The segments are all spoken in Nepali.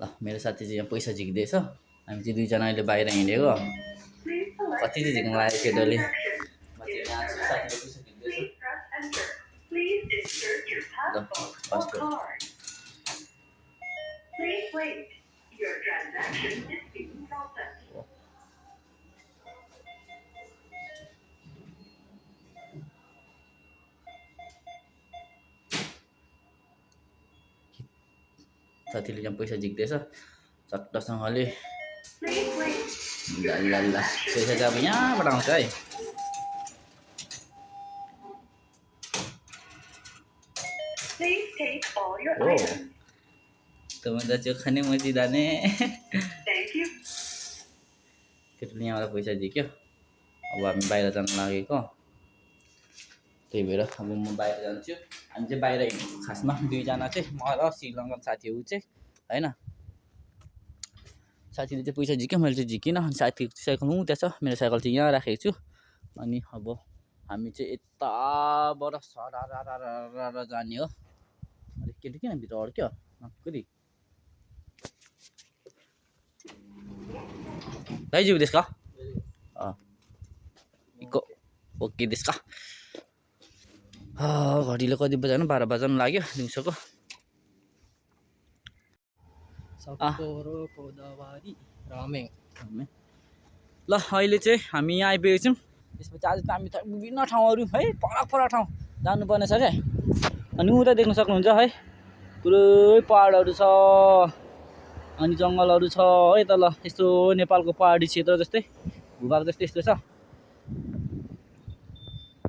ल मेरो साथी चाहिँ यहाँ पैसा झिक्दैछ, हामी चाहिँ दुईजना अहिले बाहिर हिँडेको। कति चाहिँ झिक्नु लाग्यो केटोले। म चाहिँ यहाँ छु, साथीले पैसा झिक्दैछ। ल पासपोर्ट साथीले यहाँ पैसा झिक्दैछ चट्टसँगले। ल ल ल पैसा चाहिँ अब यहाँबाट आउँछ है। हो त्योभन्दा त्यो खाने मजी जाने। केटोले यहाँबाट पैसा झिक्यो। अब हामी बाहिर जान लागेको, त्यही भएर अब म बाहिर जान्छु। हामी चाहिँ बाहिर हिँडेको खासमा दुईजना चाहिँ, म र श्रीलङ्कन साथी ऊ चाहिँ होइन। साथीले चाहिँ पैसा झिक्यो, मैले चाहिँ झिकिनँ। अनि साथीको साइकल त्यहाँ छ, मेरो साइकल चाहिँ यहाँ राखेको छु। अनि अब हामी चाहिँ यताबाट सरारारारा जाने हो। अरे केटी किन भित्र अड्क्यो नक्करी। दाइजिउ देश का इको ओके देश का। घडीले कति बजानु 12 बजाउनु लाग्यो दिउँसोको। ल अहिले चाहिँ हामी यहाँ आइपुगेको छौँ। त्यसपछि आज त हामी विभिन्न ठाउँहरू है, फरक फरक ठाउँ जानुपर्ने छ क्या। अनि उता देख्न सक्नुहुन्छ है, पुरै पहाडहरू छ अनि जङ्गलहरू छ है तल। यस्तो नेपालको पहाडी क्षेत्र जस्तै, भूभाग जस्तै यस्तो छ।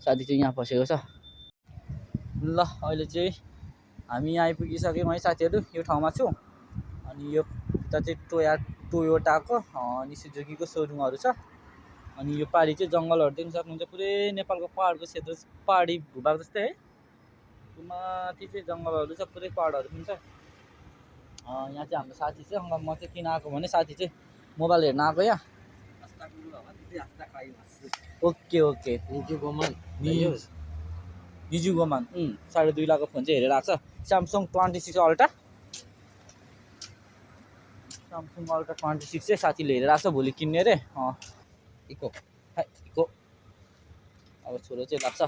साथी चाहिँ यहाँ फसेको छ। ल अहिले चाहिँ हामी यहाँ आइपुगिसक्यौँ है साथीहरू, यो ठाउँमा छु। अनि यो चाहिँ टोयोटाको अनि सुजुकीको सोरुमहरू छ। अनि यो पहाडी चाहिँ जङ्गलहरू देख्न सक्नुहुन्छ, पुरै नेपालको पहाडको क्षेत्र, पहाडी भूभाग जस्तै है। माथि चाहिँ जङ्गलहरू छ, पुरै पहाडहरू पनि छ। यहाँ चाहिँ हाम्रो साथी छ। म चाहिँ किन आएको भने साथी चाहिँ मोबाइल हेर्न आएको यहाँ। ओके ओके निजु गोमान 2.5 लाखको फोन चाहिँ हेरेर आएको छ। स्यामसङ 26 अल्ट्रा, स्यामसङ अल्ट्रा 26 चाहिँ साथीले हेरेर आएको छ, भोलि किन्ने अरे। इको इको अब छोरो चाहिँ लाग्छ।